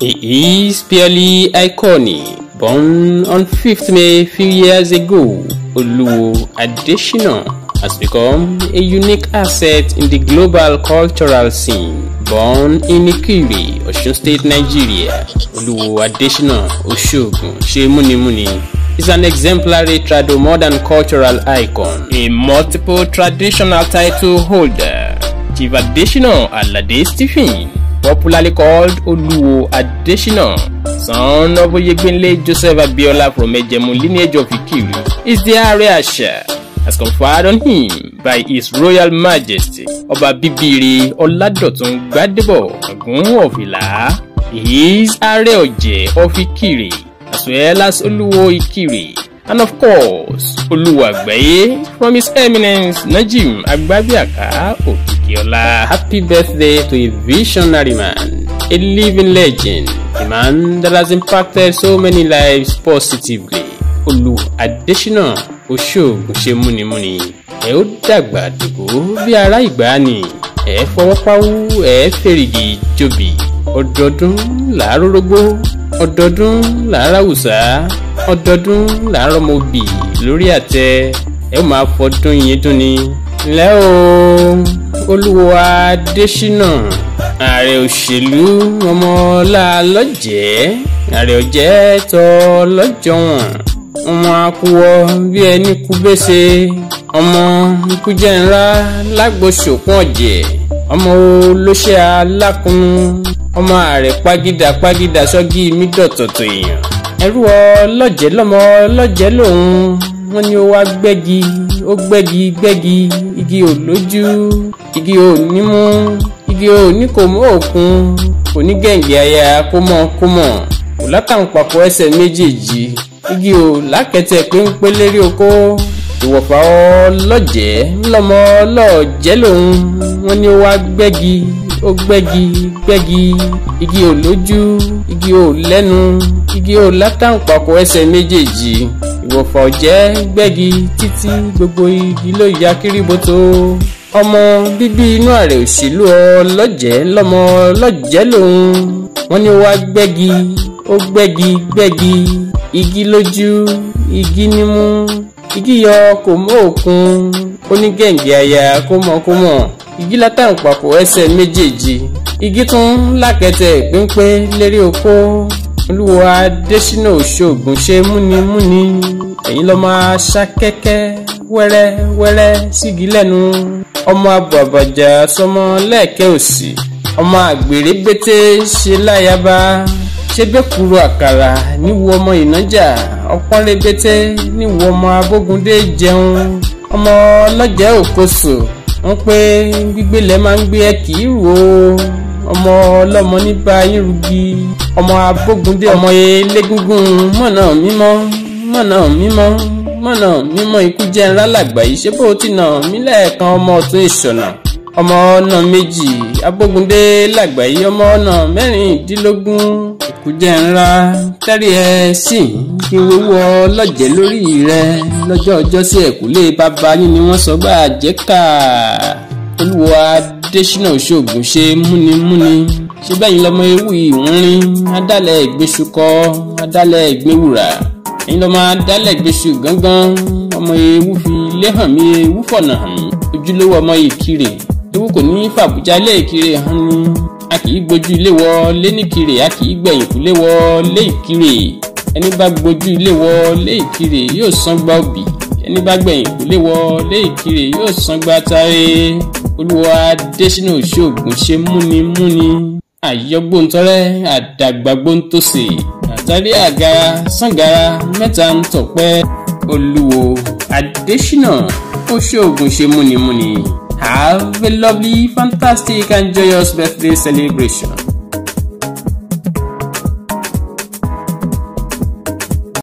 He is purely iconic. Born on 5th May few years ago, Oluwo Adesina has become a unique asset in the global cultural scene. Born in Ikire, Osun State, Nigeria, Oluwo Adesina Osogun Semunimuni is an exemplary trado-modern cultural icon, a multiple traditional title holder. Chief Adesina Alade Stephen, popularly called Oluwo Adesina, son of Oyegbenle Joseph Abiola from Ejemu lineage of Ikire, is the Ààrẹ Àṣà, as conferred on him by His Royal Majesty Ọba Bíbíire Ọládọ̀tun Gbádébọ̀ Ògún of Ìlá. He is Ààrẹ Ọ̀jẹ̀ of Ikire, as well as Oluwo Ikire, and of course, Oluwo Àgbáyé from His Eminence Najim Agbabiaka Okikiola. Happy birthday to a visionary man, a living legend, a man that has impacted so many lives positively. Olú Adésínà Oṣoògùn ṣe múnimúni. Ẹ ó dàgbà dògbò bí ará ìgbàanì. Ẹ fọwọ́ páwú, ẹ fèrègì jòbì. Ọdọọdún làá rórógbó, ọdọọdún làá ráwùsá, ọdọọdún làá rọmọbì lórí àtẹ. Ẹ ó máa fọdún yín dún ni. Ǹlẹ́ o, Olúwo Adésínà, ààrẹ òṣèlú ọmọ ọlá lọ́jẹ́, ààrẹ ọ̀jẹ́ tọ́ lọ́jọ́ wọn. Ọmọ akúwọ bí ẹni kú bése, ọmọ ikú jẹ́ ńlá lágbo ṣòkun ọ̀jẹ̀, ọmọ olóṣè alákùnú, ọmọ ààrẹ pagídà pagídà sọ́gí mídọ̀tọ̀tọ̀ èèyàn. Ẹrú ọlọ́jẹ́ lọ́mọ ọlọ́jẹ́ lòun, wọ́n ní ó wá gbẹ́gi, ó gbẹ́gi gbẹ́gi, igi ò lójú, igi ò nímú, igi ò ní kò mú òkun, kò ní gẹ̀ǹgẹ̀ aya kó mọ̀ kó mọ̀, kò látàǹpàkò ẹsẹ̀ méjèèjì, igi ò lákẹ̀tẹ̀ péńpé lérí oko. Ìwọ̀fà ọlọ́jẹ́ ńlọmọ ọlọ́jẹ́ lòun, wọ́n ní ó wá gbẹ́gi, ó gbẹ́gi gbẹ́gi, igi ò lójú, igi ò lẹ́nu, igi ò látàǹpàkò ẹsẹ̀ méjèèjì. Ìwọ̀fà ọ̀jẹ́ gbẹ́gi títí gbogbo igi ló ya kíríboto. Ọmọ bíbí inú ààrẹ òṣèlú ọlọ́jẹ́ lọ́mọ ọlọ́jẹ́ lòun, wọ́n ní ó wá gbẹ́gi, ó gbẹ́gi gbẹ́gi, igi lójú, igi nímú, igi yọ kò mọ òkun, ó ní gẹ̀ǹgẹ̀ àyà kó mọ̀ kó mọ̀, igi látàǹpàkò ẹsẹ̀ méjèèjì, igi tún lákẹ̀tẹ̀ pínpín lérí oko. Olúwo Adésínà Òṣoògùn ṣe múnimúni, ẹ̀yin lọ́ máa ṣá kẹ́kẹ́ wẹ́rẹ́ wẹ́rẹ́ sígi lẹ́nu, ọmọ abọ̀ àbàjá sọmọ lẹ́ẹ̀kẹ́ òsì, ọmọ àgbèrè bété ṣe láyàbá, ṣé bẹ́kúrú àkàrà níwò ọmọ ìnájà, ọpọ́n rébété níwò ọmọ abógundé jẹun, ọmọ ọlọ́jẹ́ òkosò, wọ́n pé gbígbé lẹ́ máa ń gbé ẹ kì í rò ó, ọmọ ọlọ́mọ ní bá yín rugi, ọmọ abógundé, ọmọ elégúngún mọ̀nà mímọ́ mọ̀nà mímọ́ mọ̀nà mímọ́, ikú jẹ́ ńlá làgbà yìí, ṣé bó ti nà mí lẹ́ẹ̀kan, ọmọ ọ̀tún ìṣọ̀nà, ọmọ ọ̀nà méjì abógundé làgbà yìí, ọmọ ọ̀nà 16, ikú jẹ́ ńlá tẹ́rí ẹ sí kí wíwọ́ ọlọ́jẹ́ lórí rẹ lọ́jọ́ ọjọ́ sí ẹ̀kúlé bàbá yín ni wọ́n sọ gbà jẹ́ ká. Olúwo Adésínà Òṣoògùn ṣe múnimúni, ṣe bẹ́yìn lọ́mọ ewu ìwúnrín, adálẹ̀ ìgbésùkọ, adálẹ̀ ìgbéwùrà, ẹ̀yin lọ́mọ adálẹ̀ ìgbésù gángan, ọmọ ewu fi ilé hàn mí, ewu fọ̀nà hàn mí, ojúlówó ọmọ Ìkirè, ewu kò ní fàbújá ilé Ìkirè hàn ní. A kì í gbójú ilé wọ lé níkirè, a kì í gbẹ̀yìn kúlé wọ lé Ìkirè. Ẹni bá gbójú ilé wọ lé Ìkirè yóò san gba obì, ẹni bá gbẹ̀yìn kúlé wọ lé Ìkirè yóò san gba tare. Olúwo Adésínà Òṣoògùn ṣe múnimúni, àyọgbóntọrẹ àdàgbàgbóntòsè, àtàrí àgara sàngara mẹ́ta ń tọ̀pẹ́. Olúwo Adésínà Òṣoògùn ṣe múnimúni. Have a lovely, fantastic and joyous birthday celebration.